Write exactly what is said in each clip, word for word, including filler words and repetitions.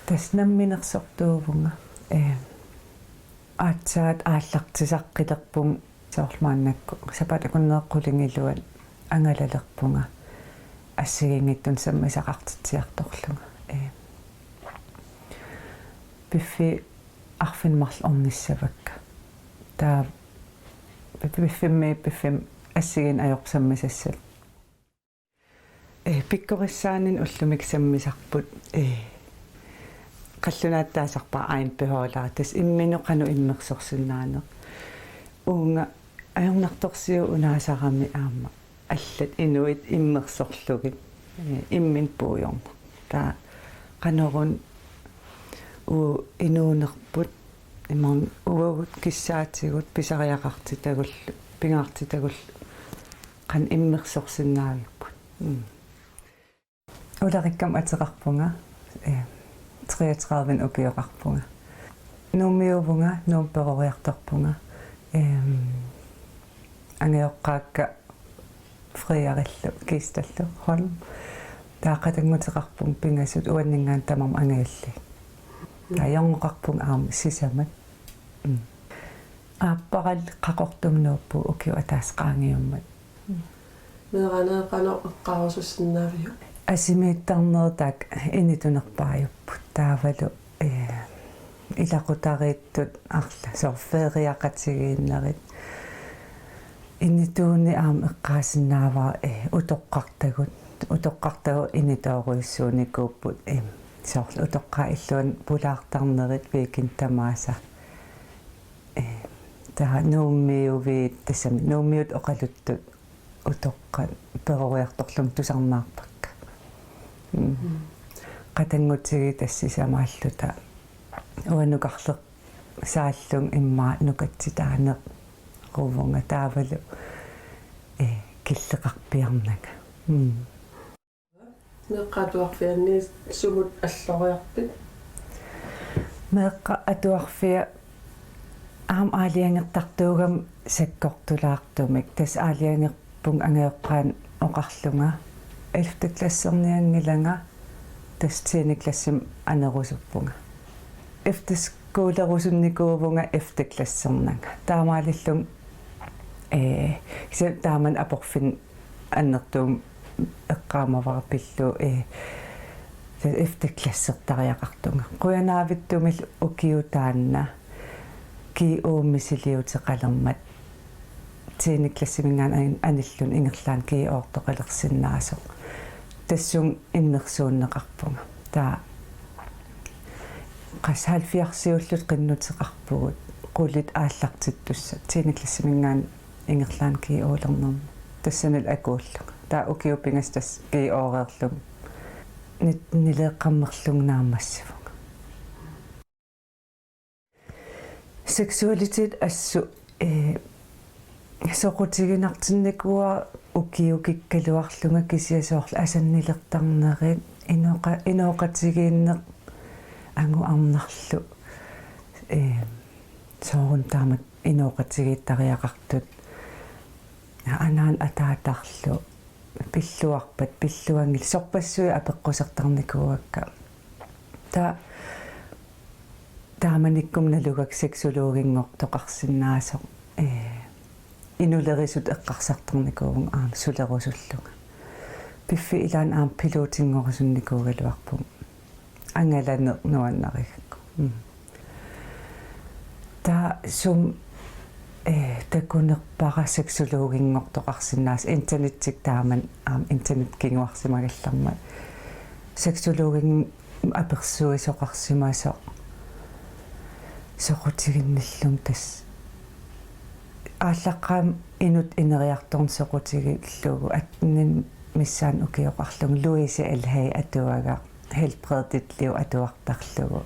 Tassa namminersortuuvunga. Ee, aatsaat aallartisaqqilerpunga soorlu maannakkut sapaatip akunneri qulingiluat angalalerpunga assigiinngitsunik sammisaqartitsiartorlunga. Ee, piffiit arfineq-marluk ornissavakka. Taava piffimmi, piffimmi assigiinneq ajorput sammisassat. Ee, pikkorissaaneq ullumi sammisarput, ee, qallunaatut taasarpara egenbeholderi, tassa imminut qanoq immersorsinnaaneq. Uunga ajornartorsiut unaasarami aamma allat inuit immersorlugit, ee, imminut puigorneq. Taava qanoruna uagut inuunerput, imaluunniit uagut kissaatigut pisariaqartitagullu, pingaartitagullu qanoq immersorsinnaavipput. Mm. Ularikkama ateqarpunga, ee, treogtredive ukioqarpunga. Nuummiuuvunga, Nuummi peroriartorpunga. Em, angajoqqaakka Frederikillu Kistallu Holm. Taava qatannguteqarpunga pingasut uanninngaanniit tamarmik angajulliit. Taava ajorneqarpunga aamma sisamat. Mm. Aapparalli Qaqortumi nuuppugut ukiup ataaseq qaangiummat. Meeraaneq qanoq eqqaarusussinnaaviuk? Asimiittarnerit taakku initunerpaajupput taavalu, ee, ilaqutariittut arlaat soorlu feriaqatigiinnerit. Inituunik aamma eqqaasinnaavara, ee, utoqqartagut. Utoqqartagut initoorujussuunikuupput, ee, soorlu utoqqaat illuanni pulaartarnerit weekendit tamaasa. Ee, taava Nuummiuviit tassami Nuummiut oqaluttut utoqqat peroriartorlugit tusarnaarpakka. Mm. Mm. Qatanngutigiit tassa sisamaalluta uanga nukarlersaallunga immaqa nukatsitaaneq ruvunga taavalu, ee, killeqarpiarnanga. Mm. Meeqqat Atuarfianni sumut alloriarpit? Meeqqat Atuarfia aamma aalajangertartuugami sakkortulaartumik. Tassa aalajangerpunga angajoqqaanut oqarlunga. Ellevte klassernianngilanga tassa tiende klassimi anerusuppunga. Efterskolerusunnikuuvunga ellevte klassernanga. Taamaalillunga, ee, kisianni taamani aporfinni annertuumik eqqaamavara pillugu, ee, ellevte klassertariaqartunga. Qujanaavittumillu ukioq taanna G O-mi misiliuteqalermat tiende klassiminngaanniit an-, anilluni ingerlaannaq G O-rtoqalersinnaasoq. Tassunga innersuunneqarpunga. Taava qassit halvfjerdsiulluta qinnuteqarpugut, qulit aallartittussat, tiende klassiminngaanniit ingerlaannaq G O-lernermut. Tassanilu akuullunga. Taava ukiut pingasut tassa G O-reerlunga. Nittennileeqqammerlunga naammassivunga. Seksualitet assut, ee, soqutiginartinnikuuara ukiukikkaluarlunga, kisianni soorlu asannilertarnerit, inooqa-, inooqatigiinneq anguarnarlu, ee, soorunami taamatut inooqatigiittariaqartut, anaanat ataatarlu pilluarpat, pilluanngillat, sorpassuit apeqqusertarnikuuakka. Taava taamanikkumi nalugakku seksologimortoqarsinnaasoq, ee, inulerisutut eqqarsartarnikuuvunga aamma sulerusullunga. Piffissap ilaani aamma pilotinngorusunnikuugaluarpunga. Angalaneq nuannarigakku. Mm. Taava sumi, ee, takunerpara seksologimortoqarsinnaasoq, internettikkut taamani aamma internet kinguarsimagallarmat. Seksologimut apersuisoqarsimasoq soqutiginnillunga tassa. Aallaqqaammut inuk ineriartorneq soqutigillugu atteninit missaani ukioqarlunga Louise Elhay atuagaq Helbredet liv atuartarlugu.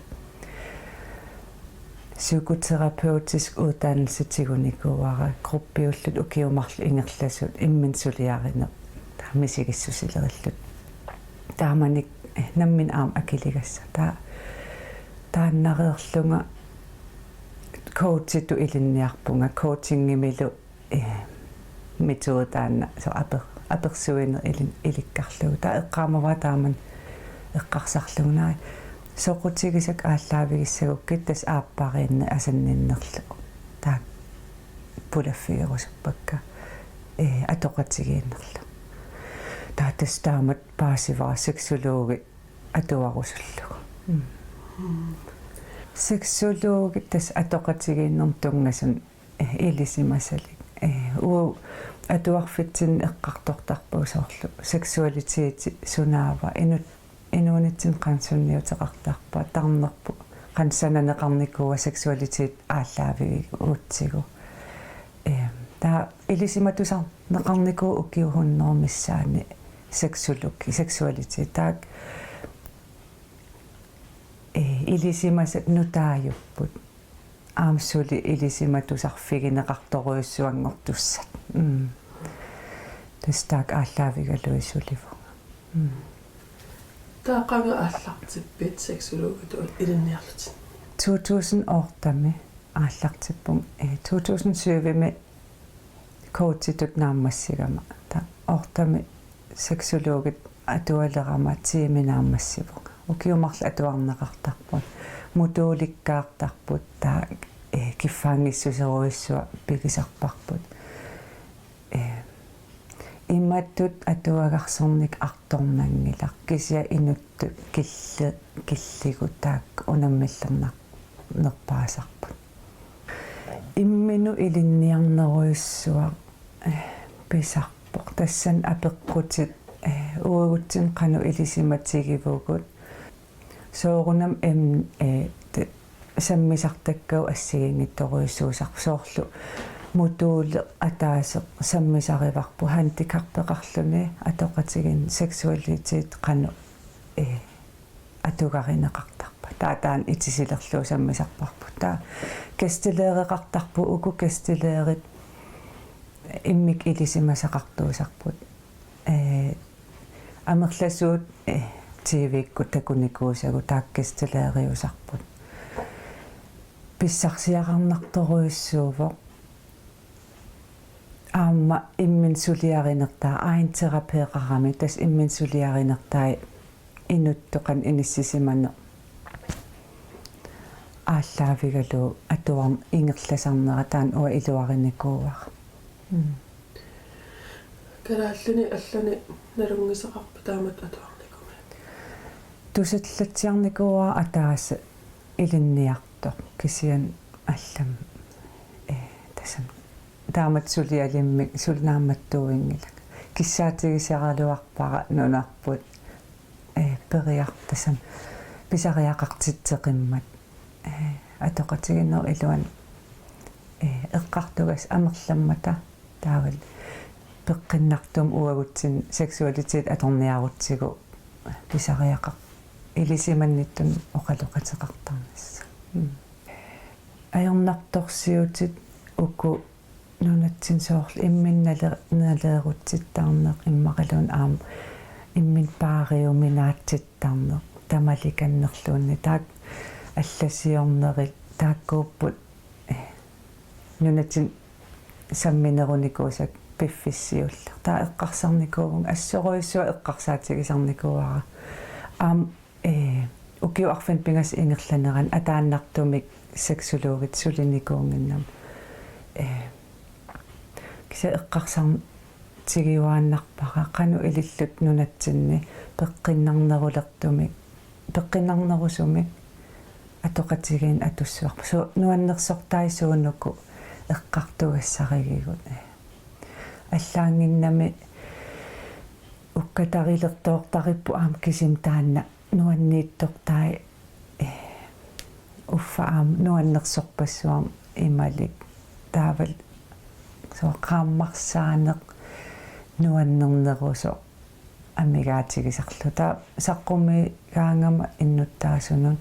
Psykoterapeutisk uddannelse tigunikuuara, gruppiulluta ukiut marluk ingerlasut imminut suliarineq, taava misigissusilerilluta. Taamani, eh, nammineq aamma akiligassaq. Taava taannareerlunga coachitut ilinniarpunga, coachingimilu, eh, metode taanna, soorlu aper-, apersuineq ilin-, ilikkarlugu. Taava eqqaamavara taamani eqqarsarlugu: Naa, Soqutigisakka aallaavigissagukkit tassa aappariinneq asanninnerlu. Taakku pulaffigerusuppakka, ee, atoqatigiinnerlu. Taava tassa taamatut paasivara sexologi atuarusullugu. Mm. Sexologi tassa atoqatigiinnermut tunngasoq, ee, ilisimasalik. Ee, uagut atuarfitsinni eqqartortarpagut soorlu seksualiteti sunaava, inut-, inuunitsinni qanoq sunniuteqartarpa, tarnerput qanoq sananeqarnikuua seksualiteti aallaavigutsigu. Ee, taava ilisimatusarneqarnikuuvoq ukiut hundrede missaanni sexologi, seksualiteti. Taakku, ee, ilisimasat nutaajupput. Aamma suli ilisimatusarfigineqartorujussuanngortussat. Mm. Tassa taakku aallaavigalugit sulivunga. Mm. Taava qanga aallartippit seksologitut ilinniarlutit? To tusind ottemi aallartippunga, ee, to tusind syvimi coachitut naammassigama. Taava ottemi seksologitut atualerama tiimi naammassivunga. Ukiut marluk atuarneqartarput. Modulikkaartarput taava, ee, kiffaanngissuserujussuaq pigisarparput. Ee, imatut atuagarsornikkut artornanngilaq, kisianni inuttut killi-, killigut taakku unammillernar-, nerpaasarput. Imminut ilinniarnerujussuaq, ee, pisarpoq. Tassani apeqqutit, ee, uagutsinni qanoq ilisimatigivugut. Soorunami em-, ee, te-, sammisartakkagut assigiinngitsorujussuusarput, soorlu moduli ataaseq sammisarivarput handicappeqarluni atoqatigiinneq seksualitet qanoq, ee, atugarineqartarpa. Taava taanna itisilerlugu sammisarparput. Taava gæstelæreqartarput, uku gæstelærit immikkut ilisimasaqartuusarput. Ee, amerlasuut, ee, T V-kkut takunikuusagut taakku gæstelæriusarput. Pissarsiaqarnartorujussuuvoq. Aamma imminut suliarinertai, egen terapeqarami, tassa imminut suliarinertai inuttut qanoq inissisimaneq aallaavigalugu atuarneq ingerlasarnera, taanna uanga iluarinikuuara. Mm. Kalaallinit allani nalunngisaqarpa taamatut atuarnikuuit? Tusallatsiarnikuuara ataaseq ilinniartoq, kisianni allamik, ee, tassami taamatut sulialimmik suli naammattuuinngilanga. Kissaatigisaraluarpara nunarput, ee, periar-, tassami pisariaqartitseqimmat. Ee, atoqatigiinnerup iluani, ee, eqqartugassaq amerlammata taavalu peqqinnartumik uagutsinni seksualitet atorniarutsigu pisariaqar-, ilisimannittut oqaloqateqartarnissaa. Mm. Ajornartorsiutit uku nunatsinni soorlu imminut nale-, naleerutsittarneq immaqaluunniit aamma imminut paariuminaatsittarneq tamalikannerluunniit, taakku allasiornerit taakkuupput, ee, nunatsinni samminerunikuusakka piffissaq siulleq. Taava eqqarsarnikuuvunga, assorujussuaq eqqarsaatigisarnikuuara. Aamma, ee, ukiut arfineq-pingasut ingerlaneranni ataannartumik sexologitut sulinikuunnginnama. Ee, kisianni eqqarsartigiuaannarpara qanoq ililluta nunatsinni peqqinnarnerulertumik, peqqinnarnerusumik atoqatigiinneq atussavarput. Suu, nuannersortai suunuku eqqartugassarigigut. Allaannginnami ukkatarilertoortaripput aamma kisimi taanna nuanniittortai, ee, uffa aamma nuannersorpassuarnik imalik. Taavalu soorlu qaammarsaaneq nuannernerusoq amigaatigisarlugu. Taava saqqummiigaangama innuttaasunut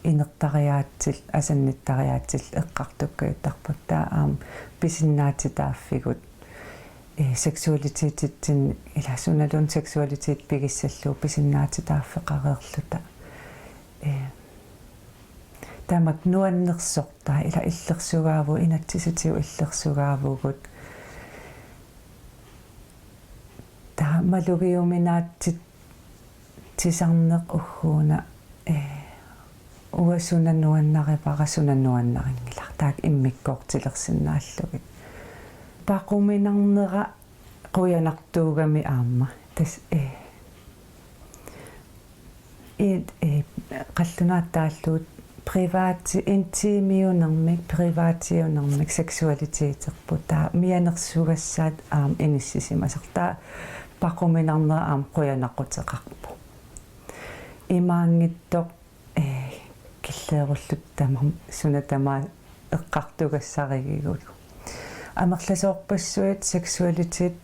inertariaatsillu, asannittariaatsillu eqqartukkajuttarpakka. Taava aamma pisinnaatitaaffigut, ee, seksualitetitsinni, ila sunaluunniit seksualitet pigissallugu pisinnaatitaaffeqareerluta. Ee, tamakku nuannersortai, ila illersugaavugut, inatsisitigut illersugaavugut. Taava malugiuminaatsit- -sisarneq ugguuna eh, uanga suna nuannarivara, suna nuannarinngilaq. Taakku immikkoortilersinnaallugit. Paquminarnera qujanartuugami aamma. Tassa, eh, iit, eh, qallunaatut taallugu privati-, intimiunermik, privatiunermik seksualiteterput. Taava mianersugassaat aamma inissisimasarput. Taava paquminarnera aamma qujanaquteqarpoq. Imaanngitsoq, eh, killeerulluta tamarmik suna tamaat eqqartugassarigigut. Amerlasoorpassuit seksualitet,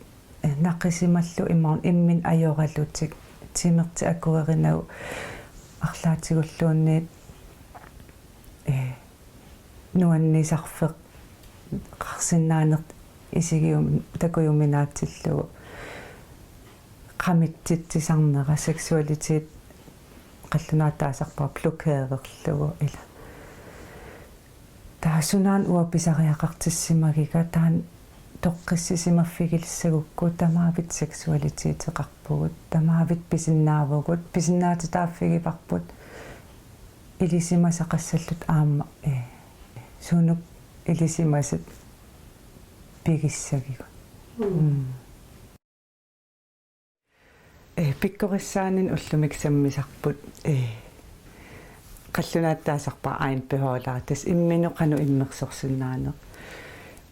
eh, naqisimallugu imaluunniit imminut ajoralutik, timertik akuerinagu arlaatigulluunniit, eh, nuannisarfeqarsinnaaneq isigium-, takujuminaatsillugu. Qamitsitsisarnera, seksualitet qallunaatut taasarpara blokererlugu ila. Taava sunaana uanga pisariaqartissimagiga, taanna toqqissisimaffigilissagukkit tamavitta seksualiteteqarpugut, tamavitta pisinnaavugut, pisinnaatitaaffigivarput ilisimasaqassalluta aamma, eh, sunut ilisimasat pigissagigut. Mm. Mm. Eh, pikkorissaanini ullumi sammisarput, eh, qallunaatut taasarpara egenbeholderi, tassa imminut qanoq immersorsinnaaneq.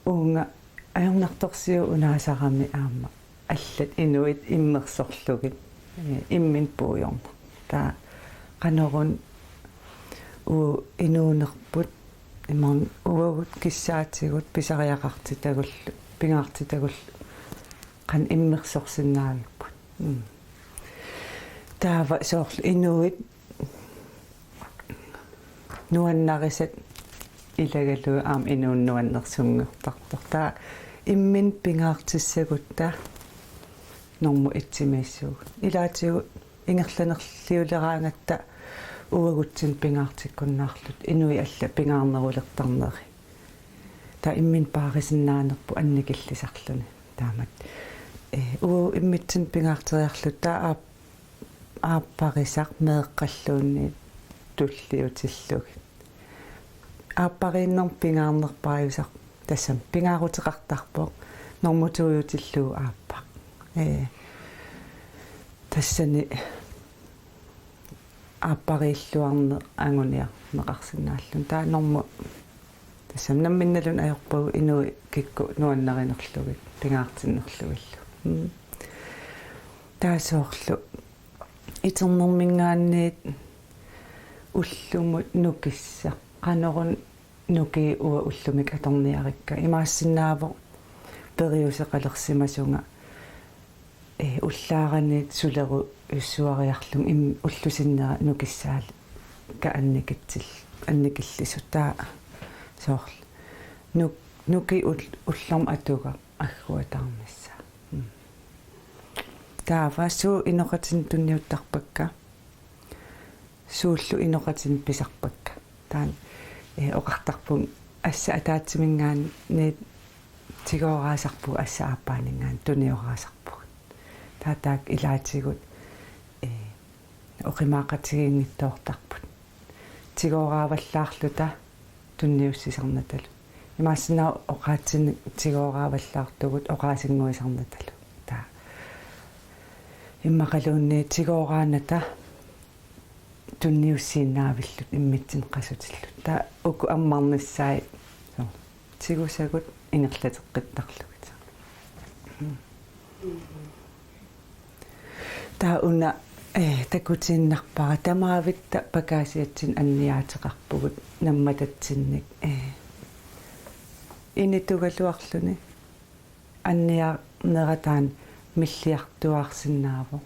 Uunga ajornartorsiut unaasarami aamma allat inuit immersorlugit, eh, imminut puigorneq. Taava qanoruna uagut inuunerput, imaluunniit uagut kissaatigut pisariaqartitagullu, pingaartitagullu qanoq immersorsinnaavipput. Mm. Taava soorlu inuit nuannarisat ilagalugit aamma inuuneq nuannersunngortartoq. Taava imminut pingaartissagutta normu et-imiissuugut. Ilaatigut ingerlanerliuleraangatta uagutsinnut pingaartikkunnaarluta, inuit allat pingaarnerulertarneri. Taava imminut paarisinnaanerput annikillisarluni. Taamatut, eh, uagut immitsinnut pingaarteriarluta taava aap-, aapparisaq meeqqalluunniit tulliutillugit. Aappariinnermut pingaarnerpaajusaq tassami pingaaruteqartarpoq, normu to-utillugu aappaq. Ee, tassani aappariilluarneq anguniarneqarsinnaalluni. Taava normu tassami nammineerluni ajorpagut inuit kikkut nuannarinerlugit, pingaartinnerlugillu. Mm. Taava soorlu iternerminngaanniit ullumut nukissaq. Qanoruna nukiit uanga ullumikkut atorniarikka. Imaassinnaavoq periuseqalersimasunga, eh, ullaaraniit sulerujussuariarlunga im-, ullut sinnera nukissaallunga annikitsil-, annikillisut. Taava soorlu nuk-, nukiit ul-, ullormut atugaq agguataarnissaa. Mm. Taava suut inoqatinnut tunniuttarpakka? Suullu inoqatinnut pisarpakka? Taanna, eh, oqartarpunga assut ataatsiminngaanniit tigooraasarpugut, assut aappaaninngaanniit tunioraasarpugut. Taava taakku ilaatigut, eh, oqimaaqatigiinngitsoortarput. Tigooraavallaarluta tunniussisarnatalu. Imaassinnaavoq oqaatsinnik tigooraavallaartugut oqaasinnguisarnatalu. Taava immaqaluunniit tigooraanata tunniussiinnaavilluta immitsinnut qasutilluta. Taava uku ammarnissaat, so, tigusagut ingerlateqqittarlugit. Taava una, eh, takutiinnarpara, tamavitta pakaasiatsinnut anniaateqarpugut nammatatsinnik, eh, initugaluarluni. Anniarnera taanna milliartuaarsinnaavoq.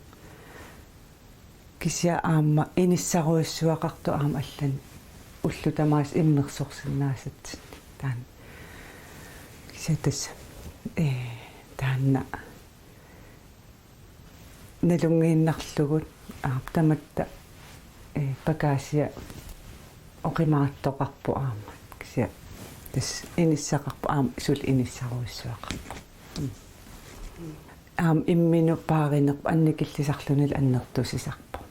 Kisianni aamma inissarujussuaqartoq aamma allanik ullut tamaasa immersorsinnaasatsinnik. Taanna kisianni tassa, eh, taanna nalunngiinnarlugu, aa, tamatta, eh, pakaasiaq oqimaatsoqarpoq aamma. Kisianni tassa inissaqarpoq aamma suli inissarujussuaqarpoq. Mm. Aamma imminut paarinerput annikillisarlunilu annertusisarpoq.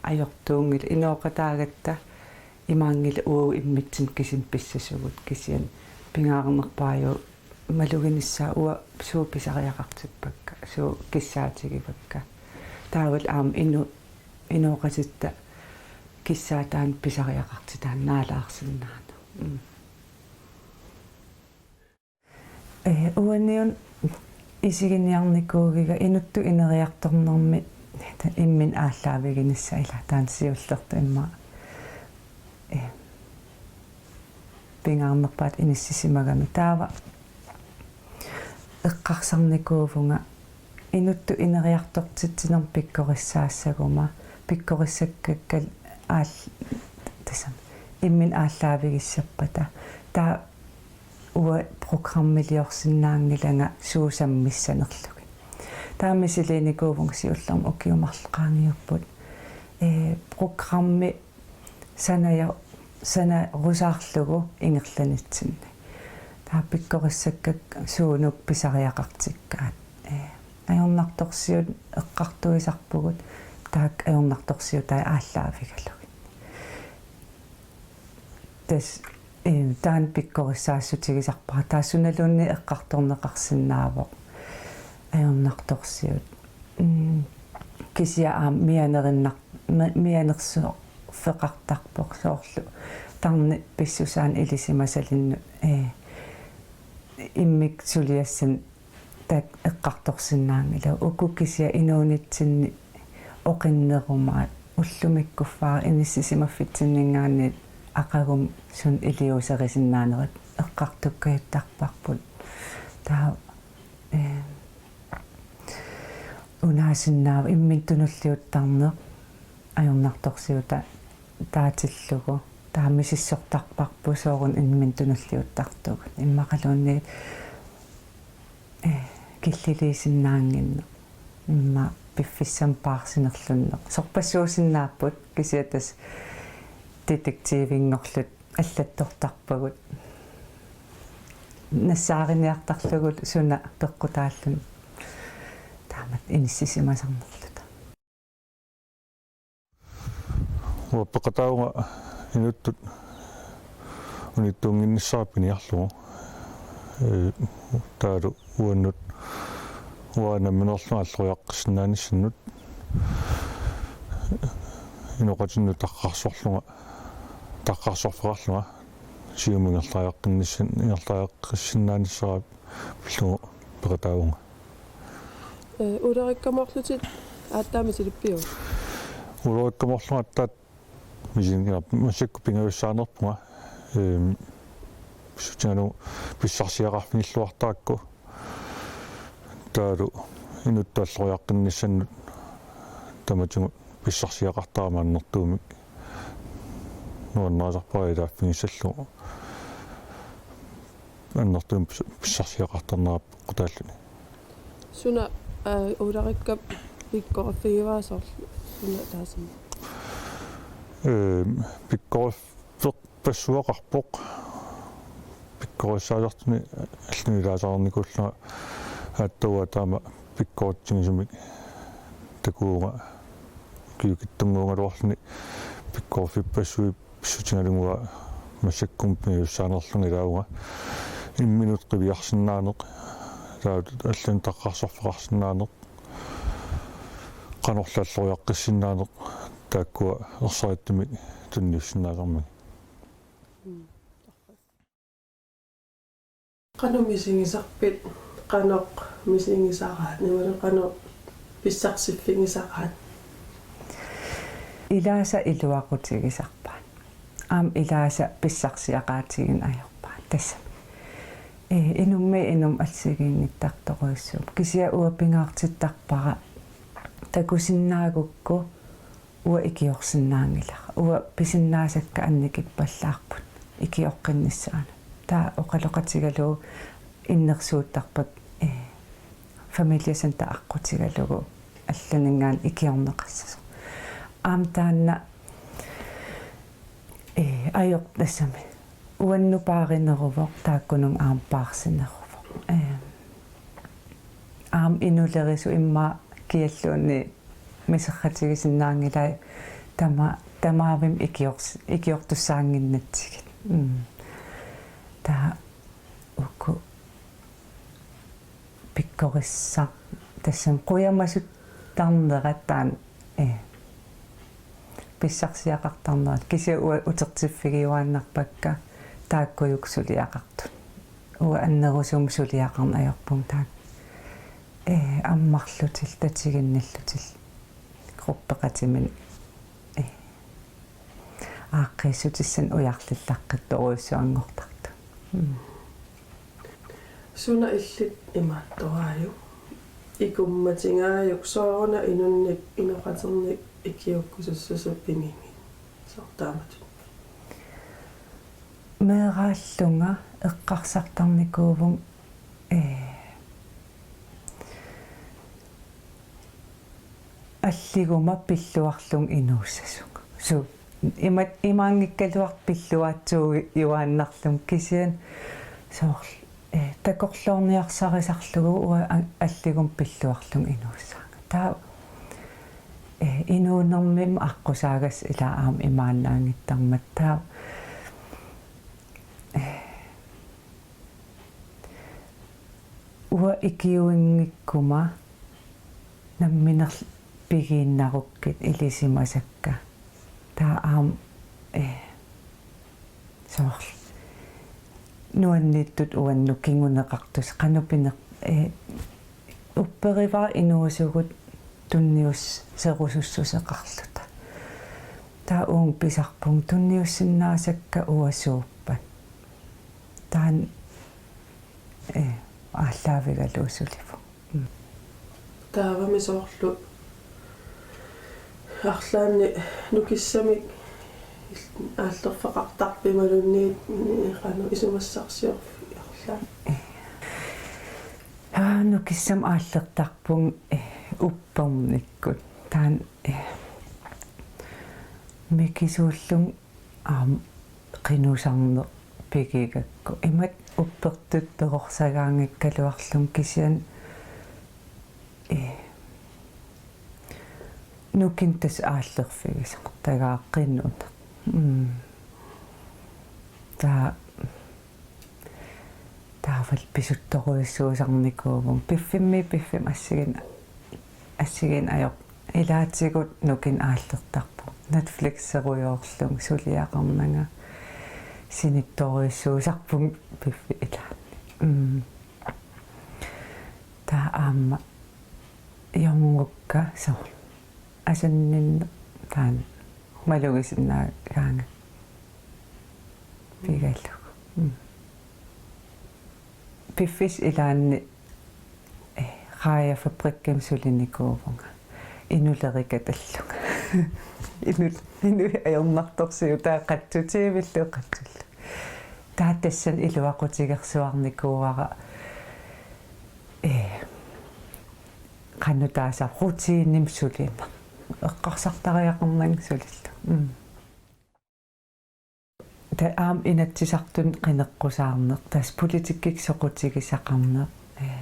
Ajortuunngilaq, inooqataagatta imaanngilaq uagut immitsinnut kisimi pissasugut, kisianni pingaarnerpaavoq maluginissaa uanga suut pisariaqartippakka, suut kissaatigivakka. Taavalu aamma inu-, inooqatitta kissaataanut pisariaqartitaanut naalaarsinnaaneq. Mm. Ee, uaniuna isiginiarnikuugiga inuttut ineriartornermi imminut aallaaviginissaq, ila taanna siullertut immaqa, ee, pingaarnerpaatut inissisimagami. Taava eqqarsarnikuuvunga inuttut ineriartortitsinermut pikkorissaassaguma, pikkorissakkakka aal-, tassami, imminut aallaavigissappata. Taava uanga programmiliorsinnaanngilanga suut sammissanerlugit. Taava misiliinikuuvunga siullermik ukiut marluk qaangiupput, ee, programmi sanajo-, sanarusaarlugu ingerlanitsinni. Taava pikkorissakkakka suunuku pisariaqartikkaat. Ee, ajornartorsiut eqqartuisarpugut, taakku ajornartorsiutai aallaavigalugit. Tassa, ee, taanna pikkorissaassutigisarpara. Taava sunaluunniit eqqartorneqarsinnaavoq ajornartorsiut. Mm, kisianni aamma mianerinnar-, mi-, mianersoorfeqartarpoq, soorlu tarnip pissusaanik ilisimasalinnut, ee, immikkut suliassanik taakku eqqartorsinnaanngilagut. Uku kisianni inuunitsinni oqinnerumaat, ullumikkuffaarami inissisimaffitsinninngaanniit aqagumut suna iliuuserisinnaanerit eqqartukkajuttarparput. Taava, ee, unaasinnaavat imminut tunulliuttarneq ajornartorsiuta taatillugu. Taava misissortarparput sooruna imminut tunulliuttartugut. Immaqaluunniit, ee, killiliisinnaannginneq. Immaqa piffissami paarsinerlunneq. Sorpassuusinnaapput, kisianni tassa detektiivinngorluta allattortarpagut. Nassaariniartarlugulu suna peqqutaalluni taamatut inissisimasarnerluta. Uanga peqataavunga inuttut unittuunnginnissara piniarlugu. Ee, taavalu uannut, uanga nammineerlunga alloriaqqissinnaanissamut, inooqatinnut taqqarsorlunga, taqqarsorfeqarlunga, siumut ingerlariaqqinnissan-, ingerlariaqqissinnaanissara pillugu peqataavunga. Ee, ulerikkamoorlutit aatsaat misilippiuk? Ulerikkamoorlunga aatsaat misilinngilanga, massakkut pingajussaanerpunga, eem, pissutigalugu pissarsiaqarfigilluartarakku, taavalu inuttut alloriaqqinnissannut tamatigut pissarsiaqartarama annertuumik nuannarisarpara ilaaffigissallugu. Annertuumik pis-, pissarsiaqartarnera peqqutaalluni. Suna, aa, ularikkap pikkoriffigivaa soorlu suna taasami? Ehm, pikkorifferpassuaqarpoq. Pikkorissaasartuni alluni ilaasarnikuullunga aatsaat taama pikkoritsigisumik takuunga, ukiukitsunnguugaluarluni pikkoriffippassuit pissutigalugu uanga massakkut pingajussaanerlunga ilaavunga imminut qiviarsinnaaneq, taava allanut taqqarsorfeqarsinnaaneq, qanorlu alloriaqqissinnaaneq, taakkua ersarittumik tunniussinnaasarmagit. Qanoq misigisarpit, qanoq misigisaraat, imaluunniit qanoq pissarsiffigisaraat? Ilaasa iluaqutigisarpaat. Aamma ilaasa pissarsiaqaatigineq ajorpaat. Tassa. Ee, inummiit inummut assigiinngittartorujussuuvoq. Kisianni uanga pingaartittarpara takusinnaagukku uanga ikiorsinnaanngilara. Uanga pisinnaasakka annikippallaarput ikioqqinnissaannut. Taava oqaloqatigalugu innersuuttarpakka, ee, familiecenter aqqutigalugu allaninngaanniit ikiorneqassasoq. Aamma taanna, ee, ajortassami. Uannut paarineruvoq, taakkununnga aamma paarsineruvoq. Ee, aamma inulerisut immaqa kialluunniit miserratigisinnaanngilai, Tama-, tamavimmik ikiors-, ikiortussaannginnatsigit. Mm. Taava uku pikkorissaq tassami qujamasuttarnerat taanna, eh, pissarsiaqartarnerat. Kisianni uanga utertiffigiuaannarpakka taakkuuku suliaqartut. Uanga annerusumik suliaqarneq ajorpunga taakku. Eh, ammarlutillu tatiginnillutillu gruppeqatiminnik, eh, aaqqiissutissanik ujarlillaqqittorujussuanngortartut. Mm. Suna illit imaattoraajuk? Ikummatigajuk, sooruna inunnik inoqatinnik ikiuukkusussuseq pigigit? Soorlu taamatut. Meeraallunga eqqarsartarnikuuvunga, eh, alliguma pilluarlunga inuussasunga. Su-, imat-, imaanngikkaluartoq pilluaatsuujuaannarlunga kisianni soorlu, eh, takorloorniarsarisarlugu uanga a-, alliguma pilluarlunga inuussaanga. Taava, eh, inuunermimmi aqqusaagassi ilaa aamma imaannaanngittarmata. Taava, eh, uanga ikiuinngikkuma nammineq pigiinnarukkit ilisimasakka. Taava aamma, eh, soorlu nuanniittut uannut kinguneqartussat qanoq pineq-, eh, upperivara inuusugut tunniusserusussuseqarluta. Taava uunga pisarpunga tunniussinnaasakka uanga suuppat. Taanna, eh, aallaavigalugu sulivunga. Mm. Taavami soorlu arlaanni nukissamik aallerfeqartarpit imaluunniit qanoq isumassarsiorfik arlaanni? Aa, nukissamik aallertarpunga, eh, uppernikkut. Taanna, eh, mikisuullunga aamma qinusarneq pigigakku. Imatut uppertut perorsagaanngikkaluarlunga kisianni, eh, nukinnik tassa aallerfigisartagaat qinuneq. Mm. Taava taavalu pisuttorujussuusarnikuuvunga. Piffimmi, piffimmi assigiin-, assigiinngitsunik ajorpunga. Ilaatigut nukinnik aallertarpunga. Netflixerujoorlunga suliaqarnanga. Sinittorujussuusarpunga piffissap ilaani. Mm. Taava aamma jorngukka soorlu asanninneq taanna malugisinnaagaangat pigalugu. Mm. Piffissap ilaani, eh, Rajafabrikkimi sulinikuuvunga. Inulerikatallunga. Inul-, inuit ajornartorsiutaa qatsutivillu qatsullu. Taava tassani iluaqutigersuarnikuuara, eh, qanoq taasarpa, rutinimik sulineq. Eqqarsartariaqarnanga sulillugu. Mm. Taava aamma Inatsisartuni qineqqusaarneq, tassa politikkikkut soqutigisaqarneq, eh,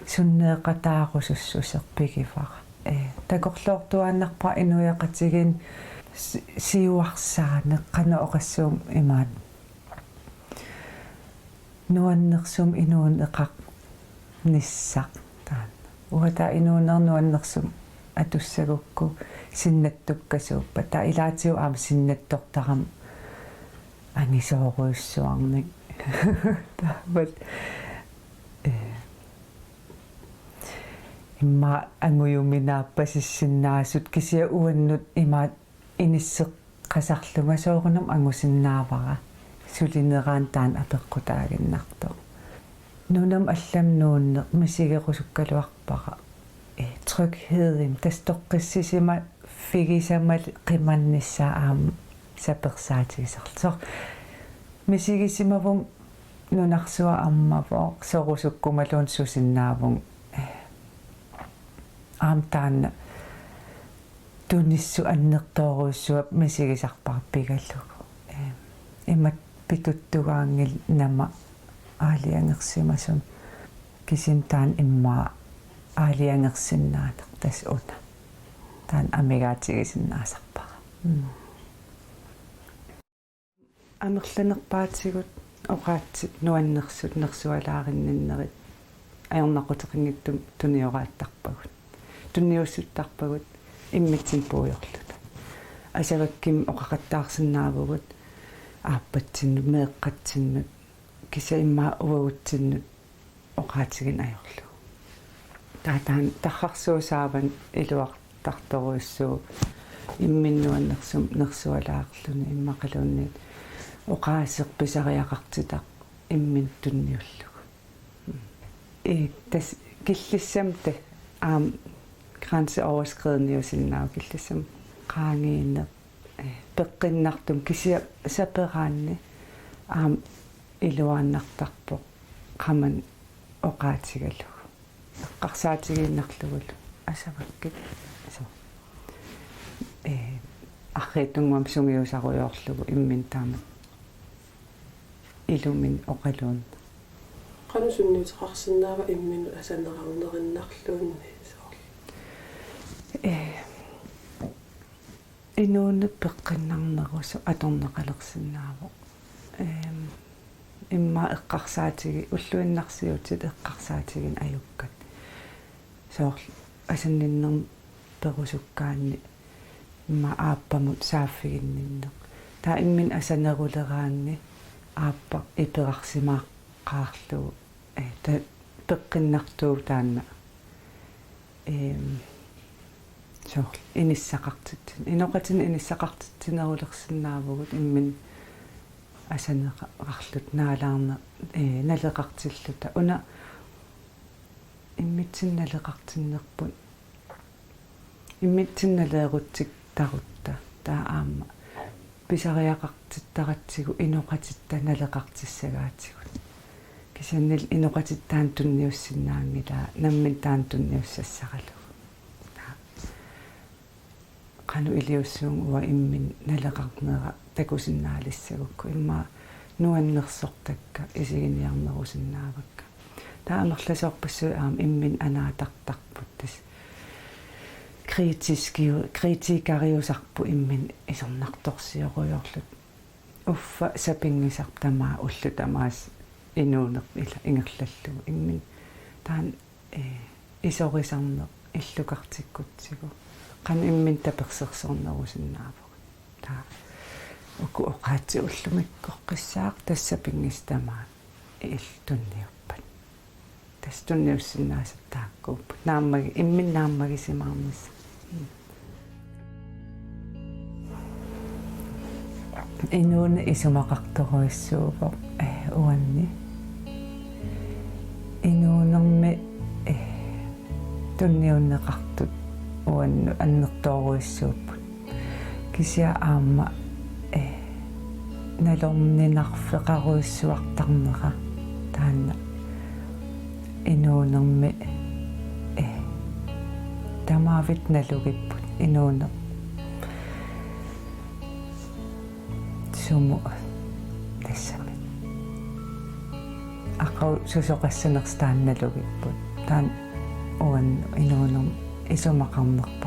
sunneeqataarusussuseq pigivara. Eh, takorloortuaannarpara inuiaqatigiinni si-, siuarsaaneq, qanoq oqassuunga imaattoq. Nuannersumik inuuneqarnissaq taanna. Uanga taava inuuneq nuannersumik atussagukku sinnattukkasuuppat. Taava ilaatigut aamma sinnattortarama angisoorujussuarnik. Taavalu, eh, immaqa angujuminaappasissinnaasut kisianni uannut imaattoq inisseqqasarlunga soorunami angusinnaavara sulinerani taanna apeqqutaaginnartoq. Nunami allami nuunneq misigerusukkaluarpara. Eh, trygheden, tassa toqqissisimaffigisimaffik qimannissaa aamma sapersaatigisarlugu. Soorlu misigisimavunga nunarsuaq ammavoq, sorusukkumaluunniit susinnaavunga. Eh, aamma taanna tunissut annertoorujussuaq misigisarpara pigalugu. Eh, imatut pituttugaanngilaq nama aalajangersimasumik. Kisianni taanna immaqa aalajangersinnaaneq tassa una. taanna amigaatigisinnaasarpara. Mm. Amerlanerpaatigut oqaatsit nuannersut nersualaarinninnerit ajornaquteqanngitsumik tunioraattarpagut. Tunniussuttarpagut immitsinnut puigorluta. Asavakkimik oqaqattaarsinnaavugut aappatsinnut, meeqqatsinnut, kisianni immaqa uagutsinnut oqaatigineq ajorlugu. Taava taanna tarrarsuup saavanut iluartartorujussuuvoq imminut nuannersumik nersualaarluni immaqaluunniit oqaaseq pisariaqartitaq imminut tunniullugu. Ee, tassa killissamut tassa aamma grænseoverskridende-usinnaavoq, killissamut qaangiineq, ee, peqqinnartumik kisianni saperaanni aamma iluaannartarpoq qamani oqaatigalugu. Eqqarsaatigiinnarlugulu asavakkit. Soo. Ee, arriitsunnguamik sungiusarujoorlugu imminut taamatut iluminut oqaluunneq. Qanoq sunniuteqarsinnaava imminut asaneqarnerinnarluunniit soorlu? Ee, inuuneq peqqinnarnerusoq atorneqalersinnaavoq. Eem, immaqa eqqarsaatigi-, ulluinnarsiutit eqqarsaatigineq ajukkat. Soorlu asanninnermik perusukkaanni immaqa aappamut saaffiginninneq. Taava imminut asaneruleraanni aappaq iperarsimaaqqaarlugu, ee, ta-, peqqinnartuuvoq taanna. Eem, soorlu inissaqartitsin-, inoqatinik inissaqartitsinerulersinnaavugut imminut asaneqarluta naalaarne-, ee, naleqartilluta. Una immitsinnut naleqartinnerput, immitsinnut naleerutsittarutta, taava aamma pisariaqartittaratsigu inoqatitta naleqartissagaatigut. Kisiannili inoqatitta taanna tunniussinnaanngilaa, nammineq taanna tunniussassaralugu. Taava qanoq iliussuunga uanga imminut naleqarnera takusinnaalissagukku, immaqa nuannersortakka isiginiarnerusinnaavakka. Taava amerlasoorpassuit aamma imminut anaatartarput, tassa kritiskiu-, kritikeriusarput imminut isornartorsiorujoorluta. Uffa sapinngisarput tamaat ullut tamaasa inuuneq ila ingerlallugu imminut. Taanna, ee, isorisarneq illukartikkutsigu qanoq imminut tapersersornerusinnaavugut. Taava uku oqaatsit ullumikkoqqissaaq, tassa sapinngisat tamaat illit tunniuppat. Tassa tunniussinnaasat taakkuupput. Naammagi-, imminut naammagisimaarnissaq. Inuuneq isumaqartorujussuuvoq, ee, uanni. Inuunermi, ee, tunniunneqartut uannut annertoorujussuupput. Kisianni aamma, ee, nalorninarfeqarujussuartarnera taanna inuunermi, ee, tamavitta nalugipput inuuneq. Sumut tassami. Aqagu susoqassanersoq taanna nalugipput. Taanna uannut inuunermi isumaqarnerput.